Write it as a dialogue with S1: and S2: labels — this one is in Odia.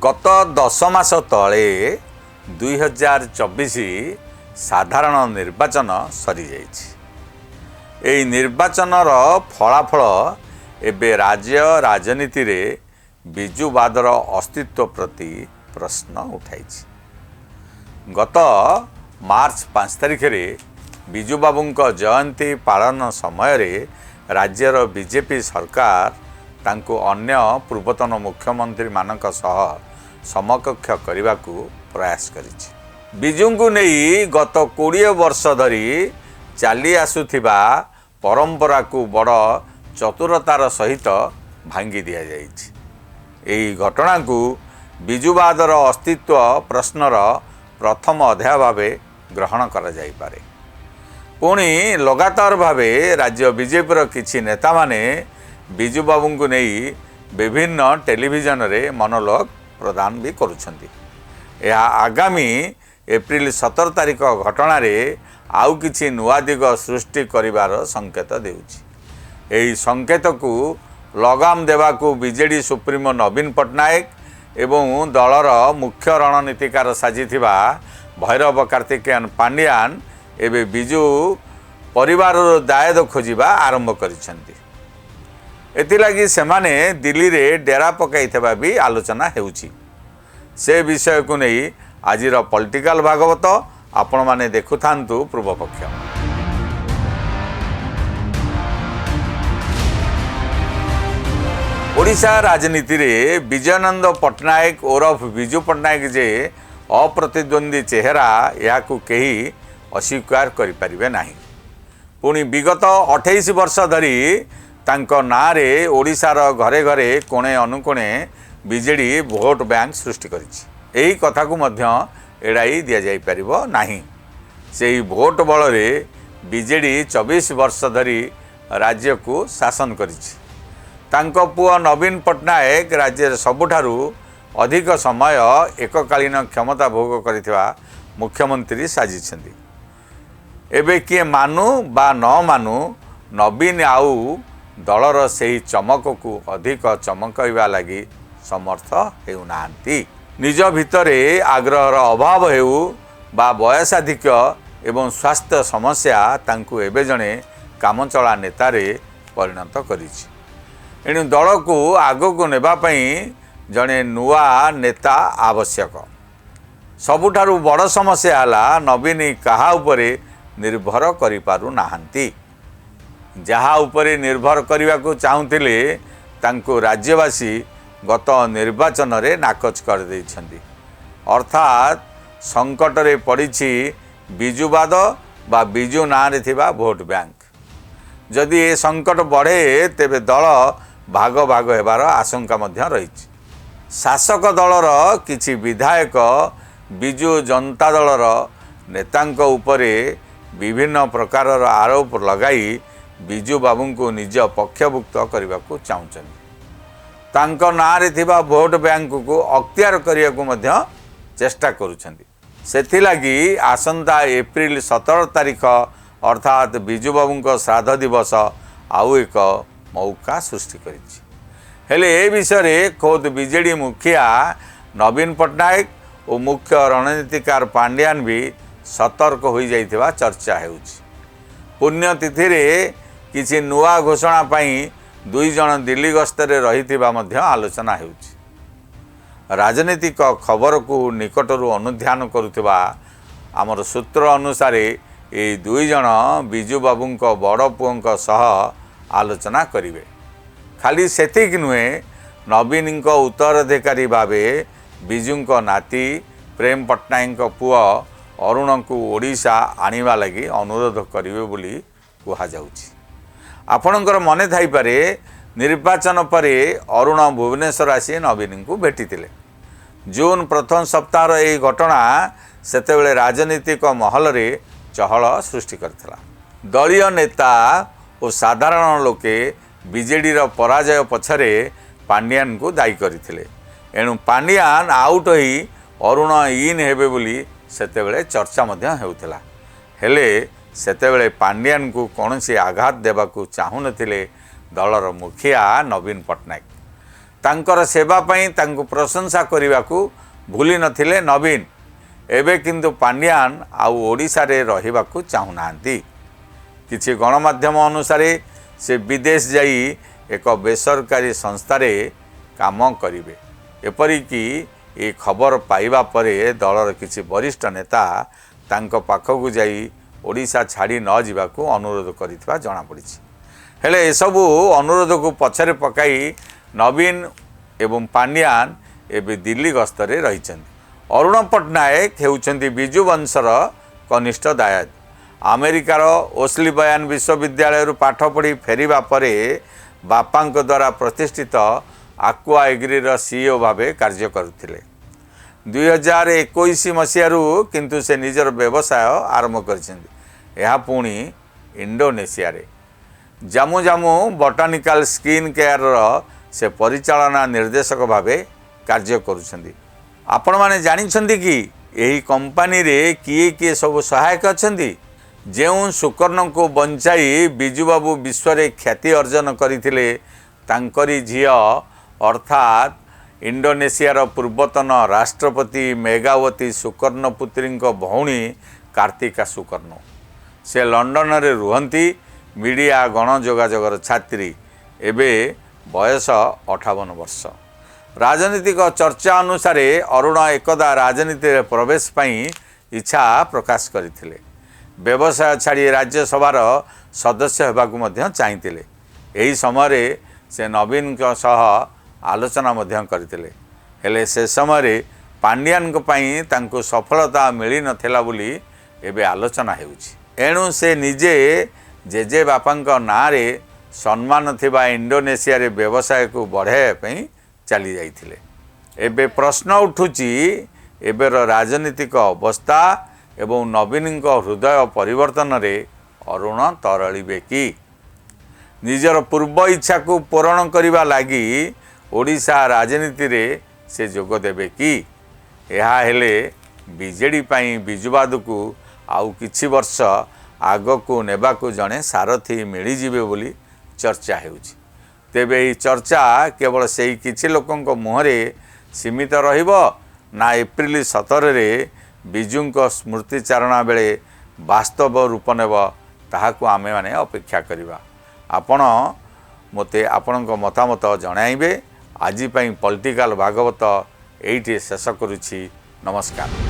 S1: ଗତ 10 ମାସ ତଳେ 2024 ସାଧାରଣ ନିର୍ବାଚନ ସରିଯାଇଛି। ଏହି ନିର୍ବାଚନର ଫଳାଫଳ ଏବେ ରାଜ୍ୟ ରାଜନୀତିରେ ବିଜୁବାଦର ଅସ୍ତିତ୍ୱ ପ୍ରତି ପ୍ରଶ୍ନ ଉଠାଇଛି। ଗତ ମାର୍ଚ୍ଚ 5 ତାରିଖରେ ବିଜୁବାବୁଙ୍କ ଜୟନ୍ତୀ ପାଳନ ସମୟରେ ରାଜ୍ୟର ବିଜେପି ସରକାର ତାଙ୍କୁ ଅନ୍ୟ ପୂର୍ବତନ ମୁଖ୍ୟମନ୍ତ୍ରୀମାନଙ୍କ ସହ ସମକକ୍ଷ କରିବାକୁ ପ୍ରୟାସ କରିଛି। ବିଜୁଙ୍କୁ ନେଇ ଗତ 20 ବର୍ଷ ଧରି ଚାଲି ଆସୁଥିବା ପରମ୍ପରାକୁ ବଡ଼ ଚତୁରତାର ସହିତ ଭାଙ୍ଗି ଦିଆଯାଇଛି। ଏହି ଘଟଣାକୁ ବିଜୁବାଦର ଅସ୍ତିତ୍ୱ ପ୍ରଶ୍ନର ପ୍ରଥମ ଅଧ୍ୟାୟ ଭାବେ ଗ୍ରହଣ କରାଯାଇପାରେ। ପୁଣି ଲଗାତାର ଭାବେ ରାଜ୍ୟ ବିଜେପିର କିଛି ନେତାମାନେ ବିଜୁବାବୁଙ୍କୁ ନେଇ ବିଭିନ୍ନ ଟେଲିଭିଜନରେ ମନୋଲୋଗ ପ୍ରଦାନ ବି କରୁଛନ୍ତି। ଏହା ଆଗାମୀ ଏପ୍ରିଲ 17 ତାରିଖ ଘଟଣାରେ ଆଉ କିଛି ନୂଆ ଦିଗ ସୃଷ୍ଟି କରିବାର ସଂକେତ ଦେଉଛି। ଏହି ସଂକେତକୁ ଲଗାମ ଦେବାକୁ ବିଜେଡି ସୁପ୍ରିମୋ ନବୀନ ପଟ୍ଟନାୟକ ଏବଂ ଦଳର ମୁଖ୍ୟ ରଣନୀତିକାର ସାଜିଥିବା ଭୈରବ କାର୍ତ୍ତିକେୟନ ପାଣ୍ଡିଆନ ଏବେ ବିଜୁ ପରିବାରର ଦାୟଦ ଖୋଜିବା ଆରମ୍ଭ କରିଛନ୍ତି। ଏଥିଲାଗି ସେମାନେ ଦିଲ୍ଲୀରେ ଡେରା ପକାଇଥିବା ବି ଆଲୋଚନା ହେଉଛି। ସେ ବିଷୟକୁ ନେଇ ଆଜିର ପଲିଟିକାଲ ଭାଗବତ। ଆପଣମାନେ ଦେଖୁଥାନ୍ତୁ ପୂର୍ବପକ୍ଷ। ଓଡ଼ିଶା ରାଜନୀତିରେ ବିଜୟାନନ୍ଦ ପଟ୍ଟନାୟକ ଓରଫ ବିଜୁ ପଟ୍ଟନାୟକ ଯେ ଅପ୍ରତିଦ୍ୱନ୍ଦ୍ୱୀ ଚେହେରା, ଏହାକୁ କେହି ଅସ୍ୱୀକାର କରିପାରିବେ ନାହିଁ। ପୁଣି ବିଗତ 28 ବର୍ଷ ଧରି ତାଙ୍କ ନାଁରେ ଓଡ଼ିଶାର ଘରେ ଘରେ, କୋଣେ ଅନୁକୋଣେ ବିଜେଡ଼ି ଭୋଟ ବ୍ୟାଙ୍କ ସୃଷ୍ଟି କରିଛି, ଏହି କଥାକୁ ମଧ୍ୟ ଏଡ଼ାଇ ଦିଆଯାଇପାରିବ ନାହିଁ। ସେହି ଭୋଟ ବଳରେ ବିଜେଡ଼ି 24 ବର୍ଷ ଧରି ରାଜ୍ୟକୁ ଶାସନ କରିଛି। ତାଙ୍କ ପୁଅ ନବୀନ ପଟ୍ଟନାୟକ ରାଜ୍ୟରେ ସବୁଠାରୁ ଅଧିକ ସମୟ ଏକକାଳୀନ କ୍ଷମତା ଭୋଗ କରିଥିବା ମୁଖ୍ୟମନ୍ତ୍ରୀ ସାଜିଛନ୍ତି। ଏବେ କିଏ ମାନୁ ବା ନ ମାନୁ, ନବୀନ ଆଉ ଦଳର ସେହି ଚମକକୁ ଅଧିକ ଚମକାଇବା ଲାଗି ସମର୍ଥ ହେଉନାହାନ୍ତି। ନିଜ ଭିତରେ ଆଗ୍ରହର ଅଭାବ ହେଉ ବା ବୟସାଧିକ୍ୟ ଏବଂ ସ୍ୱାସ୍ଥ୍ୟ ସମସ୍ୟା ତାଙ୍କୁ ଏବେ ଜଣେ କାମଚଳା ନେତାରେ ପରିଣତ କରିଛି। ଏଣୁ ଦଳକୁ ଆଗକୁ ନେବା ପାଇଁ ଜଣେ ନୂଆ ନେତା ଆବଶ୍ୟକ। ସବୁଠାରୁ ବଡ଼ ସମସ୍ୟା ହେଲା, ନବୀନ କାହା ଉପରେ ନିର୍ଭର କରିପାରୁନାହାନ୍ତି। ଯାହା ଉପରେ ନିର୍ଭର କରିବାକୁ ଚାହୁଁଥିଲେ, ତାଙ୍କୁ ରାଜ୍ୟବାସୀ ଗତ ନିର୍ବାଚନରେ ନାକଚ କରିଦେଇଛନ୍ତି। ଅର୍ଥାତ୍ ସଙ୍କଟରେ ପଡ଼ିଛି ବିଜୁବାଦ ବା ବିଜୁ ନାଁରେ ଥିବା ଭୋଟ ବ୍ୟାଙ୍କ। ଯଦି ଏ ସଙ୍କଟ ବଢ଼େ, ତେବେ ଦଳ ଭାଗ ଭାଗ ହେବାର ଆଶଙ୍କା ମଧ୍ୟ ରହିଛି। ଶାସକ ଦଳର କିଛି ବିଧାୟକ ବିଜୁ ଜନତା ଦଳର ନେତାଙ୍କ ଉପରେ ବିଭିନ୍ନ ପ୍ରକାରର ଆରୋପ ଲଗାଇ ବିଜୁ ବାବୁଙ୍କୁ ନିଜ ପକ୍ଷଭୁକ୍ତ କରିବାକୁ ଚାହୁଁଛନ୍ତି। ତାଙ୍କ ନାଁରେ ଥିବା ଭୋଟ ବ୍ୟାଙ୍କକୁ ଅକ୍ତିଆର କରିବାକୁ ମଧ୍ୟ ଚେଷ୍ଟା କରୁଛନ୍ତି। ସେଥିଲାଗି ଆସନ୍ତା ଏପ୍ରିଲ 17 ତାରିଖ, ଅର୍ଥାତ୍ ବିଜୁବାବୁଙ୍କ ଶ୍ରାଦ୍ଧ ଦିବସ ଆଉ ଏକ ମୌକା ସୃଷ୍ଟି କରିଛି। ହେଲେ ଏ ବିଷୟରେ ଖୋଦ୍ ବିଜେଡ଼ି ମୁଖିଆ ନବୀନ ପଟ୍ଟନାୟକ ଓ ମୁଖ୍ୟ ରଣନୀତିକାର ପାଣ୍ଡିଆନ ବି ସତର୍କ ହୋଇଯାଇଥିବା ଚର୍ଚ୍ଚା ହେଉଛି। ପୁଣ୍ୟତିଥିରେ କିଛି ନୂଆ ଘୋଷଣା ପାଇଁ ଦୁଇ ଜଣ ଦିଲ୍ଲୀ ଗସ୍ତରେ ରହିଥିବା ମଧ୍ୟ ଆଲୋଚନା ହେଉଛି। ରାଜନୈତିକ ଖବରକୁ ନିକଟରୁ ଅନୁଧ୍ୟାନ କରୁଥିବା ଆମର ସୂତ୍ର ଅନୁସାରେ, ଏହି ଦୁଇ ଜଣ ବିଜୁବାବୁଙ୍କ ବଡ଼ ପୁଅଙ୍କ ସହ ଆଲୋଚନା କରିବେ। ଖାଲି ସେତିକି ନୁହେଁ, ନବୀନଙ୍କ ଉତ୍ତରାଧିକାରୀ ଭାବେ ବିଜୁଙ୍କ ନାତି ପ୍ରେମ ପଟ୍ଟନାୟକଙ୍କ ପୁଅ ଅରୁଣଙ୍କୁ ଓଡ଼ିଶା ଆଣିବା ଲାଗି ଅନୁରୋଧ କରିବେ ବୋଲି କୁହାଯାଉଛି। ଆପଣଙ୍କର ମନେ ଥାଇପାରେ, ନିର୍ବାଚନ ପରେ ଅରୁଣ ଭୁବନେଶ୍ୱର ଆସି ନବୀନଙ୍କୁ ଭେଟିଥିଲେ। ଜୁନ୍ ପ୍ରଥମ ସପ୍ତାହର ଏହି ଘଟଣା ସେତେବେଳେ ରାଜନୀତିକ ମହଲରେ ଚହଳ ସୃଷ୍ଟି କରିଥିଲା। ଦଳୀୟ ନେତା ଓ ସାଧାରଣ ଲୋକେ ବିଜେଡ଼ିର ପରାଜୟ ପଛରେ ପାଣ୍ଡିଆନଙ୍କୁ ଦାୟୀ କରିଥିଲେ। ଏଣୁ ପାଣ୍ଡିଆନ ଆଉଟ୍ ହୋଇ ଅରୁଣ ଇନ୍ ହେବେ ବୋଲି ସେତେବେଳେ ଚର୍ଚ୍ଚା ମଧ୍ୟ ହେଉଥିଲା। ହେଲେ ସେତେବେଳେ ପାଣ୍ଡିଆନଙ୍କୁ କୌଣସି ଆଘାତ ଦେବାକୁ ଚାହୁଁନଥିଲେ ଦଳର ମୁଖିଆ ନବୀନ ପଟ୍ଟନାୟକ। ତାଙ୍କର ସେବା ପାଇଁ ତାଙ୍କୁ ପ୍ରଶଂସା କରିବାକୁ ଭୁଲି ନଥିଲେ ନବୀନ। ଏବେ କିନ୍ତୁ ପାଣ୍ଡିଆନ ଆଉ ଓଡ଼ିଶାରେ ରହିବାକୁ ଚାହୁଁନାହାନ୍ତି। କିଛି ଗଣମାଧ୍ୟମ ଅନୁସାରେ ସେ ବିଦେଶ ଯାଇ ଏକ ବେସରକାରୀ ସଂସ୍ଥାରେ କାମ କରିବେ। ଏପରିକି ଏ ଖବର ପାଇବା ପରେ ଦଳର କିଛି ବରିଷ୍ଠ ନେତା ତାଙ୍କ ପାଖକୁ ଯାଇ ଓଡ଼ିଶା ଛାଡ଼ି ନ ଯିବାକୁ ଅନୁରୋଧ କରିଥିବା ଜଣାପଡ଼ିଛି। ହେଲେ ଏସବୁ ଅନୁରୋଧକୁ ପଛରେ ପକାଇ ନବୀନ ଏବଂ ପାଣ୍ଡିଆନ ଏବେ ଦିଲ୍ଲୀ ଗସ୍ତରେ ରହିଛନ୍ତି। ଅରୁଣ ପଟ୍ଟନାୟକ ହେଉଛନ୍ତି ବିଜୁ ବଂଶର କନିଷ୍ଠ ଦାୟାଦ। ଆମେରିକାର ଓସ୍ଲିବୟାନ ବିଶ୍ୱବିଦ୍ୟାଳୟରୁ ପାଠ ପଢ଼ି ଫେରିବା ପରେ ବାପାଙ୍କ ଦ୍ୱାରା ପ୍ରତିଷ୍ଠିତ ଆକୁଆ ଏଗ୍ରିର ସିଇଓ ଭାବେ କାର୍ଯ୍ୟ କରୁଥିଲେ। 2021 ମସିହାରୁ କିନ୍ତୁ ସେ ନିଜର ବ୍ୟବସାୟ ଆରମ୍ଭ କରିଛନ୍ତି। ଏହା ପୁଣି ଇଣ୍ଡୋନେସିଆରେ। ଜାମୁ ଜାମୁ ବଟାନିକାଲ ସ୍କିନ୍ କେୟାରର ସେ ପରିଚାଳନା ନିର୍ଦ୍ଦେଶକ ଭାବେ କାର୍ଯ୍ୟ କରୁଛନ୍ତି। ଆପଣମାନେ ଜାଣିଛନ୍ତି କି ଏହି କମ୍ପାନୀରେ କିଏ କିଏ ସବୁ ସହାୟକ ଅଛନ୍ତି? ଯେଉଁ ସୁକର୍ଣ୍ଣଙ୍କୁ ବଞ୍ଚାଇ ବିଜୁବାବୁ ବିଶ୍ୱରେ ଖ୍ୟାତି ଅର୍ଜନ କରିଥିଲେ, ତାଙ୍କରି ଝିଅ ଅର୍ଥାତ୍ ଇଣ୍ଡୋନେସିଆର ପୂର୍ବତନ ରାଷ୍ଟ୍ରପତି ମେଗାୱତୀ ସୁକର୍ଣ୍ଣପୁତ୍ରୀଙ୍କ ଭଉଣୀ କାର୍ତ୍ତିକା ସୁକର୍ଣ୍ଣ। ସେ ଲଣ୍ଡନରେ ରୁହନ୍ତି। ମିଡ଼ିଆ ଗଣଯୋଗାଯୋଗର ଛାତ୍ରୀ। ଏବେ ବୟସ 58 ବର୍ଷ। ରାଜନୈତିକ ଚର୍ଚ୍ଚା ଅନୁସାରେ ଅରୁଣ ଏକଦା ରାଜନୀତିରେ ପ୍ରବେଶ ପାଇଁ ଇଚ୍ଛା ପ୍ରକାଶ କରିଥିଲେ। ବ୍ୟବସାୟ ଛାଡ଼ି ରାଜ୍ୟସଭାର ସଦସ୍ୟ ହେବାକୁ ମଧ୍ୟ ଚାହିଁଥିଲେ। ଏହି ସମୟରେ ସେ ନବୀନଙ୍କ ସହ ଆଲୋଚନା ମଧ୍ୟ କରିଥିଲେ। ହେଲେ ସେ ସମୟରେ ପାଣ୍ଡିଆନଙ୍କ ପାଇଁ ତାଙ୍କୁ ସଫଳତା ମିଳିନଥିଲା ବୋଲି ଏବେ ଆଲୋଚନା ହେଉଛି। ଏଣୁ ସେ ନିଜେ ଜେଜେବାପାଙ୍କ ନାଁରେ ସମ୍ମାନ ଥିବା ଇଣ୍ଡୋନେସିଆରେ ବ୍ୟବସାୟକୁ ବଢ଼ାଇବା ପାଇଁ ଚାଲି ଯାଇଥିଲେ। ଏବେ ପ୍ରଶ୍ନ ଉଠୁଛି, ଏବେର ରାଜନୀତିକ ଅବସ୍ଥା ଏବଂ ନବୀନଙ୍କ ହୃଦୟ ପରିବର୍ତ୍ତନରେ ଅରୁଣ ତରଳିବେ କି? ନିଜର ପୂର୍ବ ଇଚ୍ଛାକୁ ପୂରଣ କରିବା ଲାଗି ଓଡ଼ିଶା ରାଜନୀତିରେ ସେ ଯୋଗ ଦେବେ କି? ଏହା ହେଲେ ବିଜେଡ଼ି ପାଇଁ ବିଜୁବାଦକୁ ଆଉ କିଛି ବର୍ଷ ଆଗକୁ ନେବାକୁ ଜଣେ ସାରଥୀ ମିଳିଯିବେ ବୋଲି ଚର୍ଚ୍ଚା ହେଉଛି। ତେବେ ଏହି ଚର୍ଚ୍ଚା କେବଳ ସେଇ କିଛି ଲୋକଙ୍କ ମୁହଁରେ ସୀମିତ ରହିବ ନା ଏପ୍ରିଲ 17ରେ ବିଜୁଙ୍କ ସ୍ମୃତିଚାରଣା ବେଳେ ବାସ୍ତବ ରୂପ ନେବ, ତାହାକୁ ଆମେମାନେ ଅପେକ୍ଷା କରିବା। ଆପଣ ମୋତେ ଆପଣଙ୍କ ମତାମତ ଜଣାଇବେ। ଆଜି ପାଇଁ ପଲିଟିକାଲ ଭାଗବତ ଏଇଠି ଶେଷ କରୁଛି। ନମସ୍କାର।